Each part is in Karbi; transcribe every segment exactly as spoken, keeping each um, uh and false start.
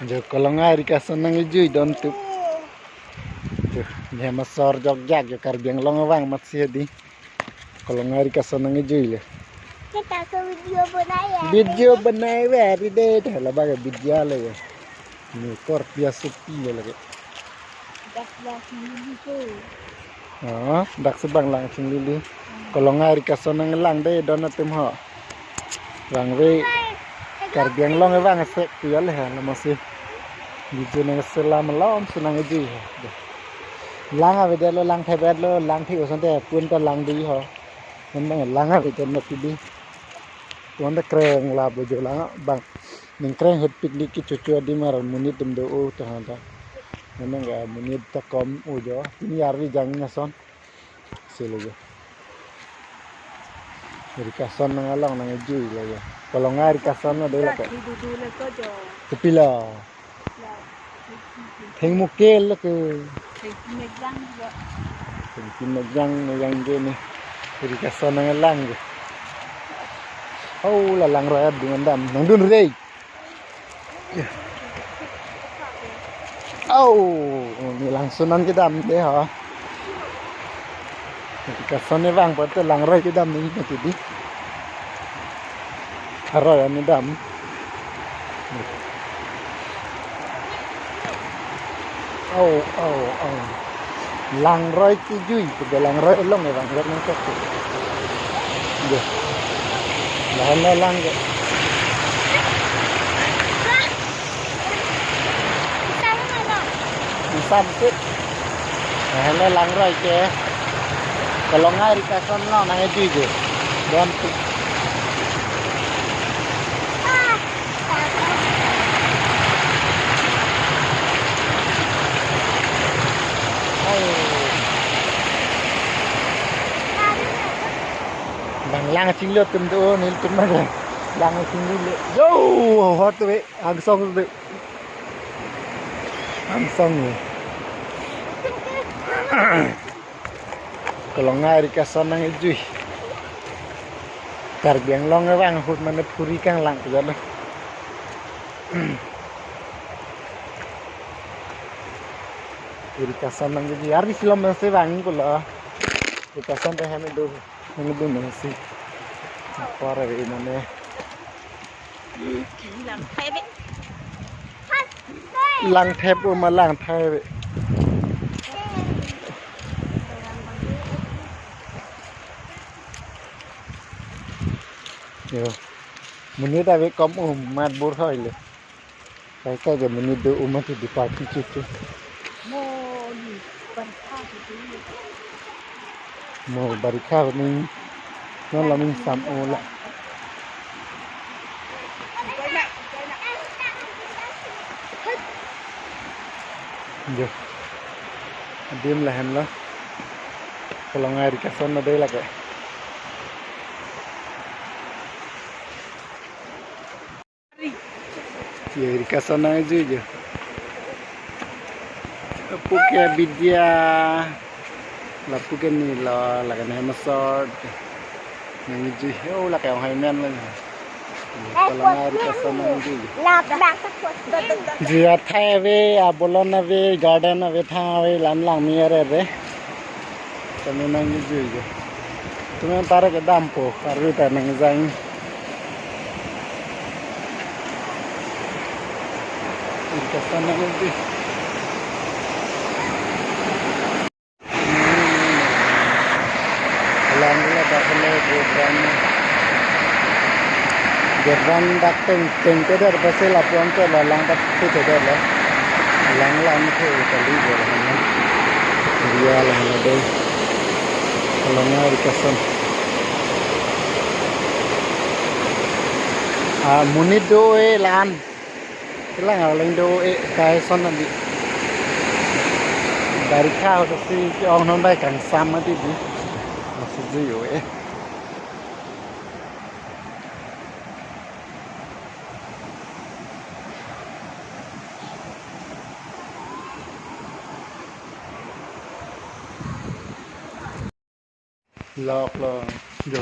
Jo, Kolongai ri kason nang ejui don tup. Jo, ne masor jokjak jo, Karbi Anglong vang mat si hedi. Kolongai ri kason nang ejui le. Kita so video बनाए है। Video बनाए हुए है ri de, hala bang video le ya. Ni kor pia supi le lagi. Dak dak ni ko. Oh, dak si bang lang chinglili. Kolongai ri kason nang lang de don atum ho. Vangve Karbi Anglong vang sek pu ya le ha, lama si. Video nang selam lom si nang ejui ha. Lang avedetlo, lang thepdetlo, lang thek osonte pun ta lang di ho. Memang lang avedetlo pidi. Tuan ta kreng la bo jo lang bang. Ning kreng hut picnic kechocho adim aron monit atum do-o ta hanta. Memang ga monit ta kom o jo. Pini arvi jang ason. Si lo jo. Ri kason nang along nang ejui lo jo. Kolongai ri kason lo de lo ke. Dak di dudu le ko jo. Kopi lo. Ya. Theng mukel lo ke. Theng megang jo. Theng megang, megang ke ni. Ri kason nang lang jo. Oh, la langroi adung an dam. Nangdun re. Au, ni langsun an kedam de ha. Ri kason ne vang pute langroi kedam ni mati di. Aroi an kedam. Au, au, au. Langroi kejui, ke langroi along ya bang, rok nang tok. Deh. Lahan lo lang ke. Isam sip. Lahan lo langroi ke. Kolongai ri kason lo nang ejui ke. Don tu. Bang lang chinglo atum do, nelitum ma lang chinglo. Yo, hot ve, angsong ve. Angsong ve. Kolongai ri kason nang ejui. Karbi Anglong vang ahut mane phuri kanglang pejalo. Ri kason nang ejui. Ari silom si vang ko lo. Ri kason ta hem do. Hem do nang si. Apar ave mane. Lang thep ve. Lang thep o ma lang thai ve. Yo. Monit ave kom o mat bor hoi le. Kai kai ke monit do o mati di party chuchu. Mo ni barikha chuchu. Mo barikha ning non la ning sam o la. Jo. Adim lahen lo. Kolongai ri kason na de lake. Ye, ri kason nang ejui jo. Lapu ke Bidya. Lapu ke ni lo, lake ne masort. Nang ejui. Oh, lake ong hai men lo. Kolongai ri kason nang ejui jo. Lap, lap, lap. Ji athai ave, abolon ave, garden ave, thang ave, lam lang mi are ave. Tame nang ejui jo. Tame tare kedampo, arvi ta nang jang. Ri kason nang ejui. Lang la dak le program. Program dak teng teng ke der basi lapu-an ke la lang dak ke der la. Lang lang ke kali jo la. Dia la la de. Kolongai ri kason. Ah, monit do-e lan. Kelang arleng do-e kai son abi. Barikha ahut si ke-ong non bai kangsam mati di. Masih juyo eh. Lok lo, jo.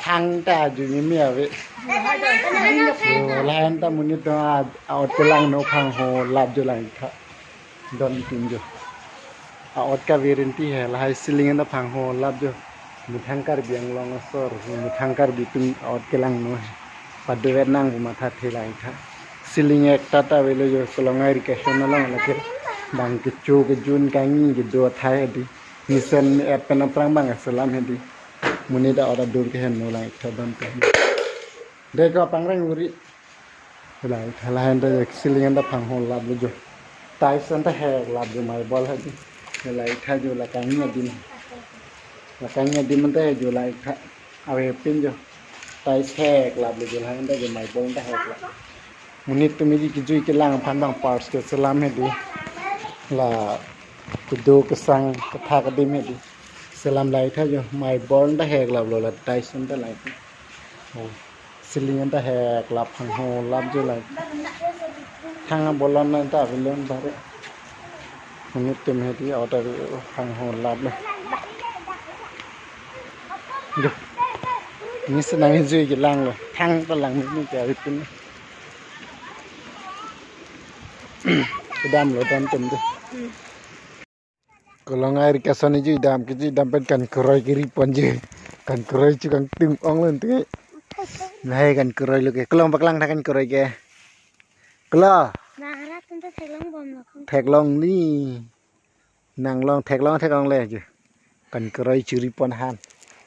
Thangta ajo kimi ave. So, lahen ta monit atum a-ot kelangno phangho lap jo langtha. Don tim jo. A-ot ka guarantee he, lahai ceiling anta phangho lap jo. Methang Karbi Anglong asor, methang Karbi atum a-ot kelangno he. Padovet nang pu mathathe langtha. Ceiling ekta ta avelo jo, Kolonga irrigation along lake. Bang kecho kejun kangni kedo athai hedi. Mesen et pen aphrang bang selam hedi. Monit a-ot adur kehenno langtha don tim. Deko pangreng uri. Langtha lahen ta ceiling anta phangho lap lo jo. Tiles anta hek lap jo, marble hedi. Langtha jo la kangni adim. La kangni adim anta he jo langtha. Avepin jo. Tiles hek lap lo jo lahen ta jo, marble anta hek lap. Monit atum iji kejui kelang aphan bang parts keselam hedi. La kedo kesang kethak adim hedi. Selam langtha jo, marble anta hek lap lo, la tiles anta langtha. Oh, ceiling anta hek lap phangho lap jo lang. Thang abolon anta avilon bare. Monit atum hedi a-ot ave phangho lap lo. Duh. Ni senang jui kelang lo. Thangta langme ni ke avepin. Kedam lo don tim dei. Kolonga irrigation iji dam, kiji dam pen kan kroi kiri pon je. Kan kroi chukang tim ong lo nte. Lahai kan kroi lo ke. Kolong paklang tha kan kroi ke. Kolo. Nara tum ta theklong bom lo kong. Theklong ni. Nang long theklong theklong le je. Kan kroi chiri pon han.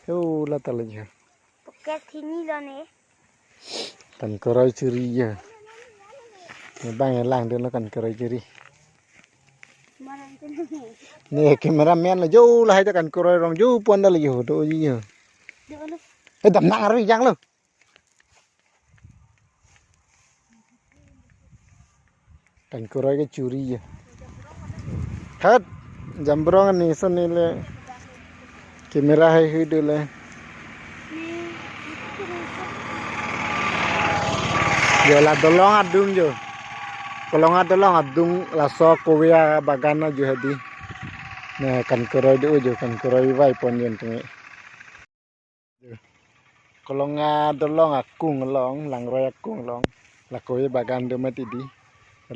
Yo la ta le je. Pocket thini lo ne. Kan kroi chiri je. Ne bang lang dun lo kan kroi chiri. Marang tu ne. Ne cameraman lo jo lahai ta kan kroi rong jo pon da le jo do ji jo. Do lo. Eh, dam nang arvi jang lo. Kan kroi kechuri je. Hat, jambrong ani son ni le. Camera hai hui dun le. Jo la dolong adung jo. Kolonga dolong adung laso kove abagan ajo hedi. Ne kan kroi do jo, kan kroi vai pon jen tumi. Kolonga dolong akung along, langroi akung along. La kove abagan do mati di.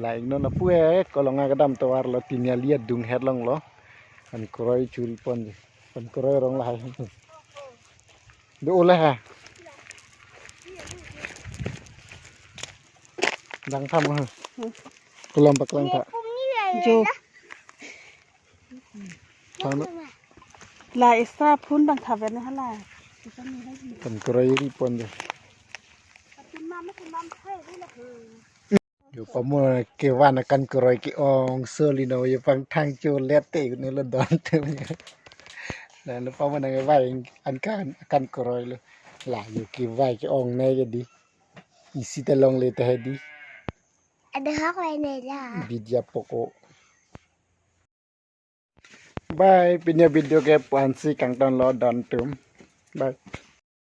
La ingno na pu e, Kolonga kedam tovar lo, tiniali adung het long lo. Kan kroi churi pon je. Kan kroi rong lahai. Do olah ha. Dang tham ha. Kolom paklang tha. Jo. Thang no. La extra phun dang thaven hala. Kan kroi ri pon je. Jo pamo kevan kan kroi ke-ong soli no jo pang thang cho let te ne lo don te. Na lo pamo nang vai an kan, kan kroi lo. La jo kevai ke-ong ne ke di. Isi ta longle ta hedi. Ada hak lain aja. Bidya poko. Bye, pini avideo ke pu-an si kangton lo don tum. Bye.